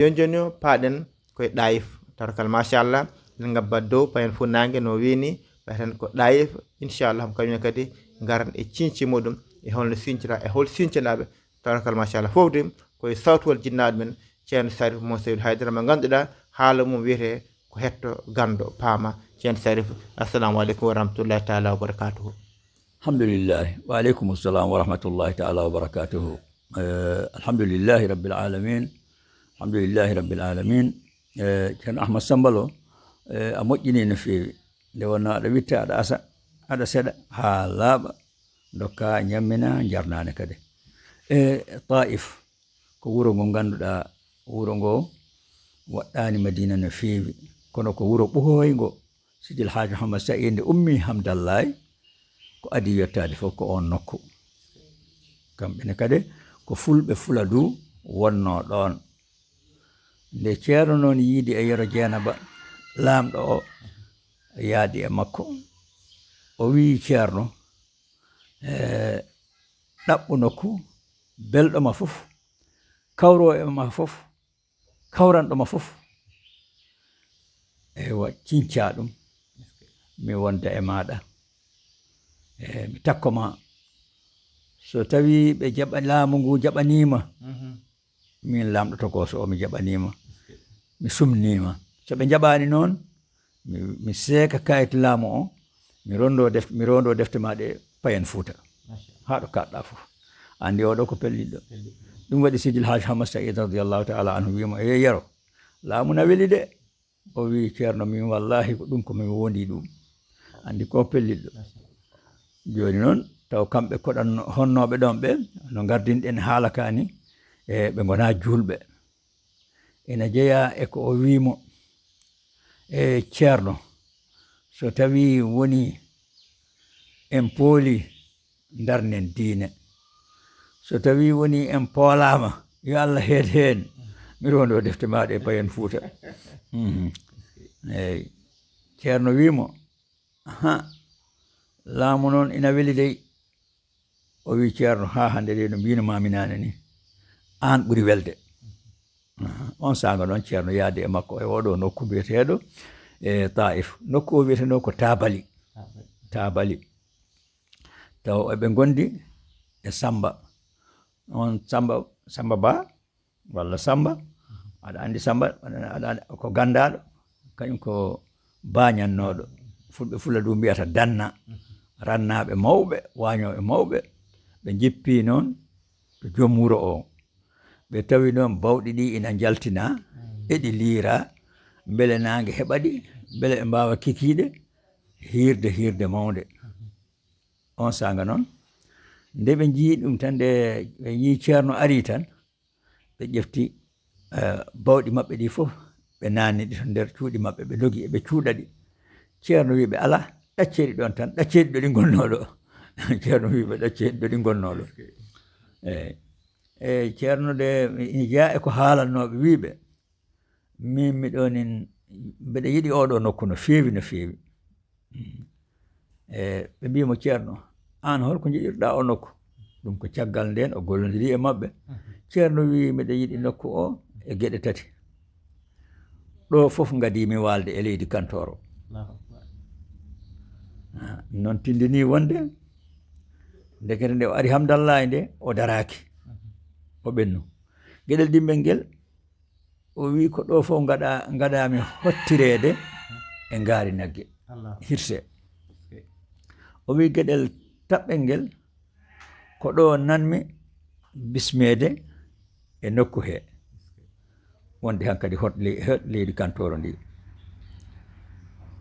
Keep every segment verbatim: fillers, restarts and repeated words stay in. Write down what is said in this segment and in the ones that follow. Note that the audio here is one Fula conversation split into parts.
Jooni jooni o paaɗen koye Ɗayif. Tawarkal machallah, en ngabbat dow payen funnangue no wini, ɓayten ko Ɗayif, inchallah, kañum kadi ngaran e ciñci muɗum, e holno siñcira, e hol siñcinaɓe. Tawarkal machallah, fof de koye sawtuwal jinnaaɗo men, Ceerno Sarif Mo Seydi Haydara, mo ngannduɗaa haala mum wiyetee ko hetto ganndo paama. Ceerno Sarif, assalamu aleykum wa rahmatullahi taala wa barakatuhu. Alhamdulillahi. Wa aleykum assalam wa rahmatullahi taala wa barakatuhu. Eh, alhamdulillahi rabbil alamin. Alhamdulillahi rabbil alamin. Eh, Ceerno Ahmad Samba Lo, eh, a moƴƴini no feewi. Nde wonno aɗa witta, aɗa asa, aɗa seɗa haa laaɓa, dokka, ñammina, jarnaane kadi. E Taif, ko wuro ngo ngannduɗaa, wuro ngo waɗɗaani Madina no feewi, kono ko wuro ɓooyngo. Sidil Haaji Muhammad Sa'iid nde ummi Hamdallaay, ko adii yottaade fof ko oon nokku. Kamɓe ne kadi, ko fulɓe Fuladu wonnoo ɗoon. Nde Ceerno noon yiidi e Yero Jeenaba, laamɗo o yaadi e makko. O wiyi Ceerno, e, ɗaɓɓu nokku, belɗo ma fof, kawroo e ma fof, kawranɗo ma fof. Eywa, ciñcaa ɗum, mi wonda e maaɗa. E, mi takko ma. So tawii ɓe jaɓa, laamu ngu jaɓaniima, min laamɗo tokooso o, mi jaɓaniima, mi sumniima. So ɓe njaɓaani noon, mi, mi seeka kayit laamu o, mi rondo def-, mi rondo defte ma ɗe payen Fuuta. Haa ɗo kaaɗɗaa fof. Anndi oɗo ko pelliɗɗo. Ɗum waɗi Sidil Haaji Hamad Sa'iid radiyallahu taala anhu wiimo, "E Yero, laamu na weli de." O wii, "Ceerno, min wallahi ko ɗum ko mi wondi ɗum." Anndi ko pelliɗɗo. Jooni noon, taw kamɓe koɗan honnooɓe ɗoon ɓe, no ngardinɗen haala ka ni, e ɓe ngonaa juulɓe. Ina jeyaa e ko o wiimo, e Ceerno, so tawii woni en pooli, ndarnen diine. So tawii woni en poolaama, yo Allah heed heen, mi rondo defte maaɗa e payen Fuuta. Mhm. Eey. Ceerno wiimo, "Aha, laamu noon ina weli dey." O wii, "Ceerno, haa hannde de no mbiino maami naane ni, aan ɓuri welde." Aha. On saanga noon Ceerno yaadi e makko e oɗo nokku mbiyeteeɗo e Taif. Nokku o wiyetenoo ko Taabali. Taabali. Taw eɓe ngondi e Samba. On Samba, Samba Ba, walla Samba, aɗa anndi Samba, aɗa, aɗa, ko ganndaaɗo, kañum ko baañannooɗo. Fulɓe Fuladu mbiyata danna. Rannaaɓe mawɓe, waañooɓe mawɓe, ɓe njippii noon to joom wuro o. Ɓe tawi noon bawɗi ɗi ina njaltina, eɗi liira, mbele naange heɓa ɗi, mbele ɓe mbaawa kikiiɗe, hiirde, hiirde mawnde. On saanga noon, nde ɓe njii ɗum tan, nde ɓe njii Ceerno arii tan, ɓe ƴefti, eh, bawɗi maɓɓe ɗi fof, ɓe naanni ɗi to nder cuuɗi maɓɓe, ɓe ndogi eɓe cuuɗa ɗi. Ceerno wii ɓe, "Alaa, ɗaccee ɗi ɗoon tan, ɗaccee ɗi ɗo ɗi ngonnoo ɗo." Ceerno wii ɓe, "Ɗaccee ɗi ɗo ɗi ngonnoo ɗo." Eey. Eey, Ceerno de, ina jeyaa e ko haalannooɓe, wii ɓe, "Min miɗo nin, mbeɗa yiɗi oɗo nokku no feewi, no feewi." E ɓe mbii mo, "Ceerno, aan hol ko njiɗirɗaa o nokku?" Ɗum ko caggal ndeen o gollondiri e maɓɓe. Ceerno wii, "Miɗa yiɗi nokku o e geɗe tati. Ɗo fof ngadii mi waalde e leydi Kantooro." Ah, noon tindinii wonde ndekete nde o ari Hamdallaay nde, o daraaki. O ɓennu. Geɗel ɗimmel ngel, o wii, "Ko ɗo fof ngaɗa, ngaɗaami hottireede e ngaari nagge, hirse." O wii, "Geɗel taɓɓel ngel, ko ɗo nanmi bismeede e nokku he, wonde hankadi hot le-, hot leydi Kantooro ndi."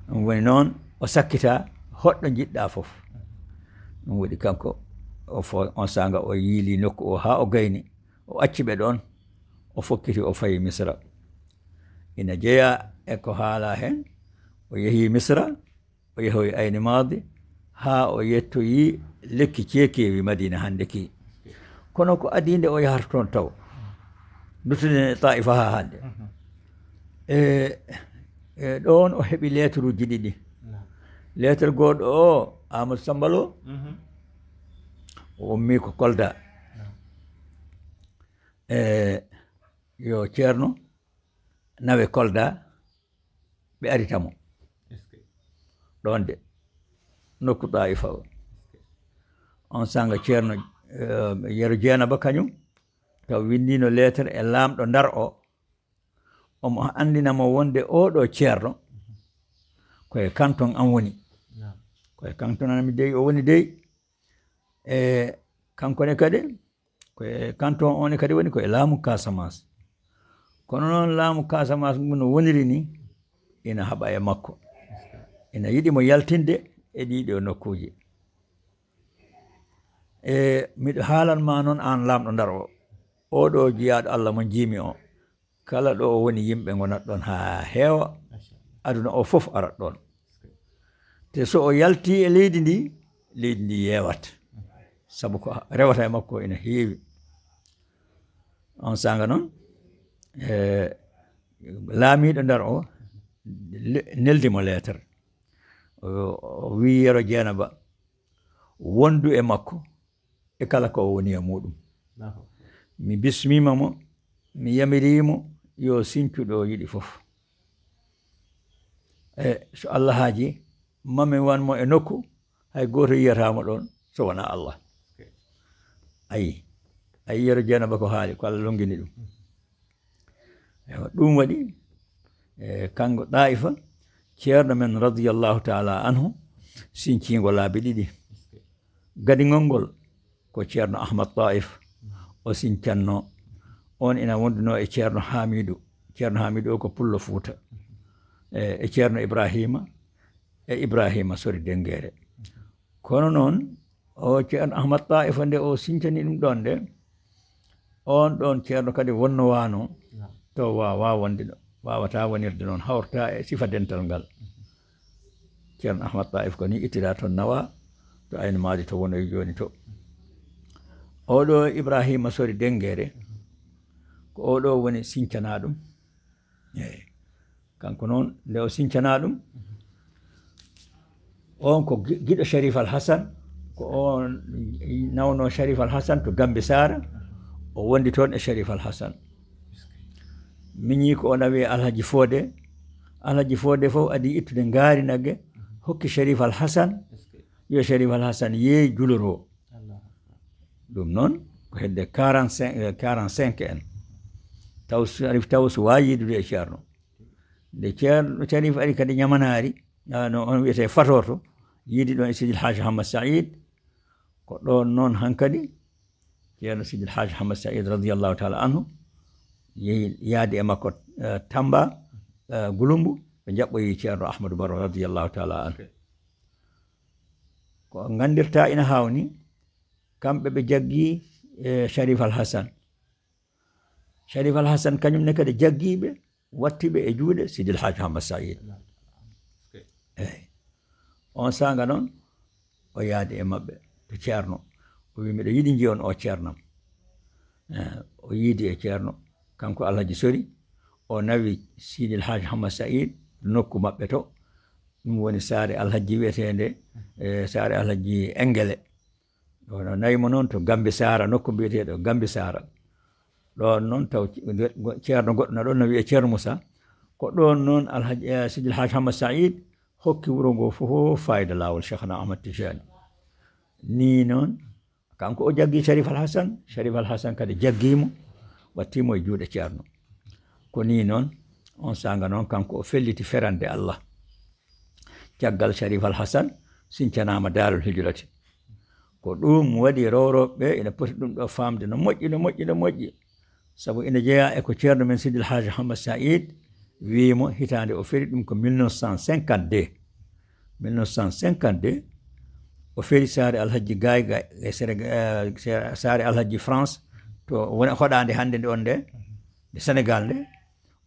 Ɗum woni noon, o sakkita hoɗɗo njiɗɗaa fof. Ɗum waɗi kanko, o fo-, on saanga o yiili nokku o haa o gayni. O acci ɓe ɗoon, o fokkiti, o fayi Misra. Ina jeyaa e ko haalaa heen, o yehi Misra, o yehoyi Ayni Maadi, haa o yettoyi lekki ceekeewi Madiina hannde ki. Kono ko adii nde o yahata toon taw, nduttuɗen e Taa'ifa haa hannde. E, e ɗoon o heɓi leetaruuji ɗiɗi. Leetar gooto o, Amadou Samba Lo, o ummii ko Kolda. E, yo Ceerno, nawe Kolda, ɓe arita mo ɗoon de, nokku Taifa o. On sanga Ceerno, eh, Yero Jeenaba kañum, taw winndino leetere e laamɗo Ndar o, omo anndina mo wonde oɗo ceerno ko e kanton am woni. Ko e kanton am dey o woni dey. E kanko ne kadi, ko e kanton on ne kadi woni ko e laamu Casamance. Kono noon laamu Casamance ngu no woniri ni, ina haɓa e makko. Ina yiɗi mo yaltinde e ɗiɗo nokkuuji. E miɗo haalan ma noon aan laamɗo Ndar o, oɗo jiyaaɗo Allah mo njiimi o, kala ɗo o woni yimɓe ngonat ɗoon haa heewa, aduna o fof arat ɗoon. Te so o yalti e leydi ndi, leydi ndi yeewat. Sabu ko rewata e makko ina heewi. On sanga noon, e, laamiiɗo Ndar o le-, neldi mo leetar. O, o wii Yero Jeenaba, wondu e makko e kala ko o woni e muɗum. Mi bismiima mo, mi yamiriimo yo sincu ɗo yiɗi fof. E so Allah haaji, mami wan mo e nokku, hay gooto yiyata mo ɗoon so wonaa Allah. Ayi, ayi, Yero Jeenaba ko haali, ko Allah longini ɗum. Ewa, ɗum waɗi, e, kanko Ɗaa'ifa, ceerno men radiyallahu taala anhu, sincingo laabi ɗiɗi. Gadigol ngol ko ceerno Ahmad Taif o sincanno. On ina wonduno e ceerno Hamidu. Ceerno Hamidu o ko Pullo Fuuta. E, e ceerno Ibrahima, e Ibrahima Sori Dengere. Kono noon, o ceerno Ahmad Taif nde o sincani ɗum ɗon nde, on ɗon ceerno kadi wonno wano, to wawa wonde ɗo, wawata wonirde noon, hawrata e sifa dental ngal. Ceerno Ahmad Taif ko ni ittira toon nawa to Aynu Maadi to wonoyi jooni to. Oɗo Ibrahima Sori Dengere, ko oɗo woni sincana ɗum. Eyi. Kanko noon, nde o sincana ɗum, on ko gi-, giɗo Sharif Al Hassan, ko on nawno Sharif Al Hassan to Gambi Sara, o wondi toon e Sharif Al Hassan. Miñi ko o nawi Alhaji Fode, Alhaji Fode fof adi ittude ngaari nagge, hokki Sharif Al Hassan, yo Sharif Al Hassan yeey juloro. Ɗum noon, ko hedde quarante-cinq, eh, quarante-cinq en. Taw Sharif, taw so waawi yiidude e ceerno. Nde ceerno Sharif ari kadi ñamanaari, ah, no on wiyetee Fatorto, yiidi ɗon e Sidil Haaji Hamad Saïd, ko ɗoon noon hankadi, ceerno Sidil Haaji Hamad Saïd radiyallahu taala anhu, yehi yaadi e makko, eh, Tamba, eh, Gulumbu, ɓe njaɓɓoyi ceerno Ahmadu Baro radiyallahu taala anhu. Ko nganndirtaa ina haawni, kamɓe ɓe jaggi, eh, Sharif Al Hassan. Sharif Al Hassan kañum ne kadi jaggiiɓe, wattiɓe e juuɗe Sidil Haaji Hamad Saïd. Eyi. On saanga noon, o yaadi e maɓɓe to ceerno. O wi, "Miɗo yiɗi njiyon o ceernam." Eh, o yiidi e ceerno, kanko Alhaji Sori, o nawi Sidil Haaji Hamad Saïd nokku maɓɓe to. Ɗum woni saare Alhaji wiyeteende, eh, saare Alhaji Engele. Ɗon o nawi mo noon to Gambi Sara, nokku mbiyeteeɗo Gambi Sara. Ɗon noon taw ce-, go-, ceerno goɗɗo na ɗon no wiyee Ceerno Moussa. Ko ɗon noon Alhaji, eh, Sidil Haaji Hamad Saïd hokki wuro ngo fof fayda laawol Cheikhna Ahmad Tijani. Ni noon, kanko o jaggi Sharif Al Hassan, Sharif Al Hassan kadi jaggi mo, watti mo e juuɗe ceerno. Ko ni noon, on saanga noon, kanko o felliti ferande Allah. Caggal Sharif Al Hassan sincanaama Daarul Hijrati. Ko ɗum waɗi rewrooɓe ɓe ina poti ɗum ɗo faamde no moƴƴi, no moƴƴi, no moƴƴi. Sabu ina jeyaa e ko ceerno men Sidil Haaji Hamad Saïd wii mo hitaande o feri ɗum ko mille neuf cent cinquante-deux. Mille neuf cent cinquante-deux, o feri saare Alhaji Gaay Gaay e Sénéga-, eh, saare Alhaji France to woni hoɗaande hannde nde on nde, nde Sénégal nde.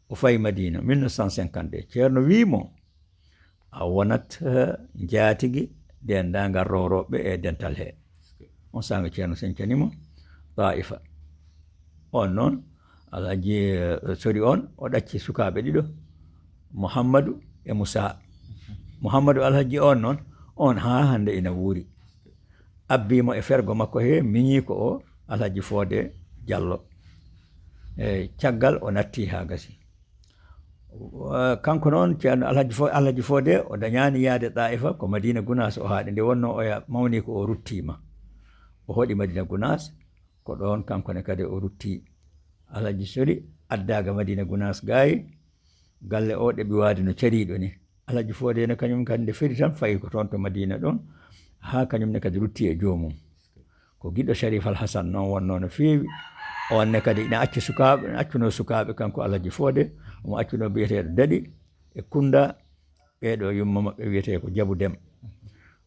O fayi Madina, mille neuf cent cinquante-deux. Ceerno wii mo, "A wonat, eh, njaatigi denndaangal rewrooɓe e dental he." On saanga ceerno sincani mo Taifa. On noon, Alhaji, eh, Sori on, o ɗacci sukaaɓe ɗiɗo, Muhammadu e Musa. Muhammadu Alhaji on noon, on haa hannde ina wuuri. Abbi mo e fergo makko he, miñiiko o, Alhaji Fode Jallo. E caggal o natti haa gasi. Kanko noon, Ceerno Alhaji Fo-, Alhaji Fodé, o dañaani yahde Taa'ifa, ko Madiina Gunaas o haaɗi. Nde wonnoo oya mawni ko o ruttiima. O hoɗi Madiina Gunaas, ko ɗoon kanko ne kadi o rutti. Alhaji Soli addaa ga Madiina Gunaas gaay, galle o ɗeɓi waade no cariiɗo ni. Alhaji Fodé ne kañum kadi nde feri tan fayi ko toon to Madiina ɗoon, haa kañum ne kadi rutti e joomum. Ko giɗo Sharif Al Hasan noon wonnoo no feewi. O wonne kadi ina accu sukaaɓe, ina accunoo sukaaɓe kanko Alhaji Fodé, omo accunoo biyeteeɗo Daɗi e Kunda, ɓeeɗo yumma maɓɓe wiyetee ko Jabu Dem.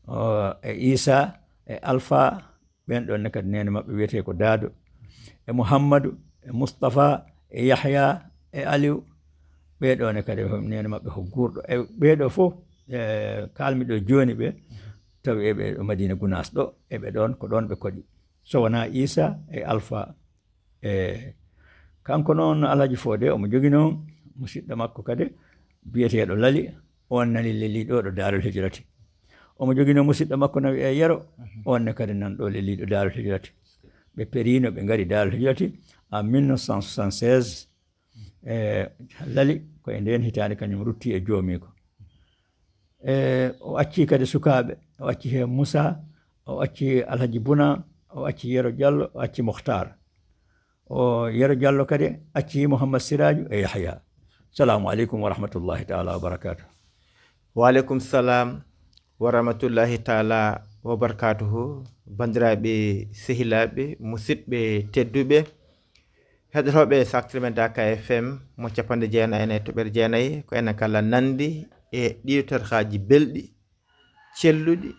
O, e Isa, e Alfa, ɓeen ɗoon ne kadi neene maɓɓe wiyetee ko Daado, e Muhammadu, e Mustafa, e Yahya, e Aliw, ɓeeɗoo ne kadi neene maɓɓe ko Guurɗo. E ɓeeɗoo fof, e kaalmi ɗo jooni ɓe, tawi eɓe ɗo Madiina Gunaas ɗo, eɓe ɗoon, ko ɗoon ɓe koɗi. So wonaa Isa e Alfa, e kanko noon Alhaji Fodé, omo joginoo musidɗo makko kadi, biyeteeɗo Lali, oon nani lelii ɗo, ɗo Daarul Hijrati. Omo joginoo musidɗo makko nawi e Yero, oon ne kadi nan ɗo lelii ɗo Daarul Hijrati. Ɓe periino, ɓe ngari Daarul Hijrati en mille neuf cent soixante-seize. E Lali, ko e ndeen hitaande kañum rutti e joomiiko. E o accii kadi sukaaɓe, o accii heen Musa, o accii Alhaji Buna, o accii Yero Jallo, o accii Muhtar. O Yero Jallo kadi accii Muhammad Siraaju e Yahya. Salaamu aleykum wa rahmatullahi taala wa barakaatuh. Wa aleykum salaam wa rahmatullahi taala wa barakaatuhu. Banndiraaɓe, sehilaaɓe, musidɓe tedduɓe, heɗotooɓe Saktirmen Daka F M mo capanɗe jeenayi e nayi toɓɓere jeenayi, ko enen kala nanndi e ɗiɗo tarkaaji belɗi, celluɗi,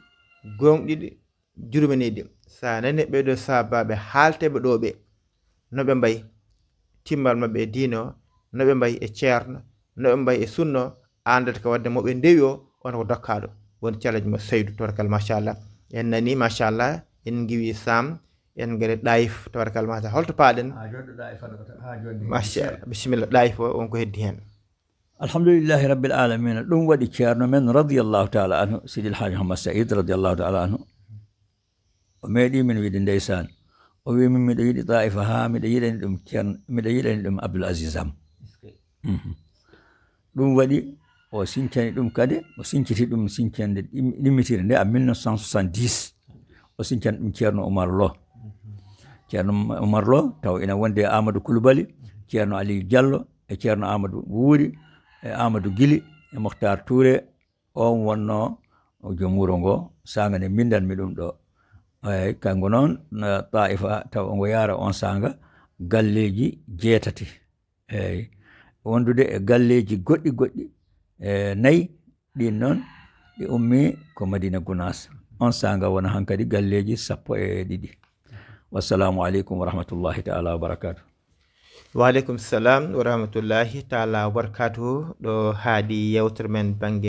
gooŋɗiɗi, jurminiiɗi. So a nani ɓeeɗo saabaaɓe haalteeɓe ɗo ɓe, no ɓe mbayi, timmal maɓɓe e diine o, no ɓe mbayi e ceerno, no ɓe mbayi e sunna o, a anndat ko waɗde mo ɓe ndewi o, on ko dokkaaɗo. Woni calaji mo Saydu, tabarkalla, machallah. En nani, machallah, en ngiwi Sam, en ngari Ɗayif, tabarkalla, machallah. Holto paaɗen? Haa jooni ɗo Ɗayif aɗa wata, haa jooni. Machallah. Bisimilla, Ɗayif o, on ko heddi heen. Alhamdulillahi Rabbil Alamina. Ɗum waɗi ceerno men radiyallahu taala anhu, Sidi El Hadj Mouhammad Saïd radiyallahu taala anhu. O meeɗi min wiide, "Ndeysaan." O wi min, "Miɗo yiɗi Taa'ifa haa miɗo yiɗani ɗum ceerno, miɗo yiɗani ɗum Abdul Aziz Am." Mhm. Ɗum waɗi o sincani ɗum kadi, o sinciti ɗum sincande ɗim-, ɗimmitire nde en mille neuf cent soixante-dix. O sincani ɗum Ceerno Oumar Lo. Ceerno Oumar Lo, taw ina wonde e Amadou Coulibaly, Ceerno Aliou Diallo, e Ceerno Amadou Wuuri, e Amadou Guili, e Mokhtar Touré. Oon wonnoo joom wuro ngo, saanga nde mbinndanmi ɗum ɗo. Eey, kanngo noon, na Taa'ifa, taw omo yaara oon saanga galleeji jeetati. Eey, wondude e galleeji goɗɗi goɗɗi, e nayi, ɗiin noon, ɗi ummii ko Madiina Gunaas. Oon saanga wona hankadi galleeji sappo e ɗiɗi. Wassalaamu aleykum wa rahmatullahi taala wa barakaatuh. Wa aleykum salaam wa rahmatullahi taala wa barakaatuh. Ɗo haaɗi yeewtere men bannge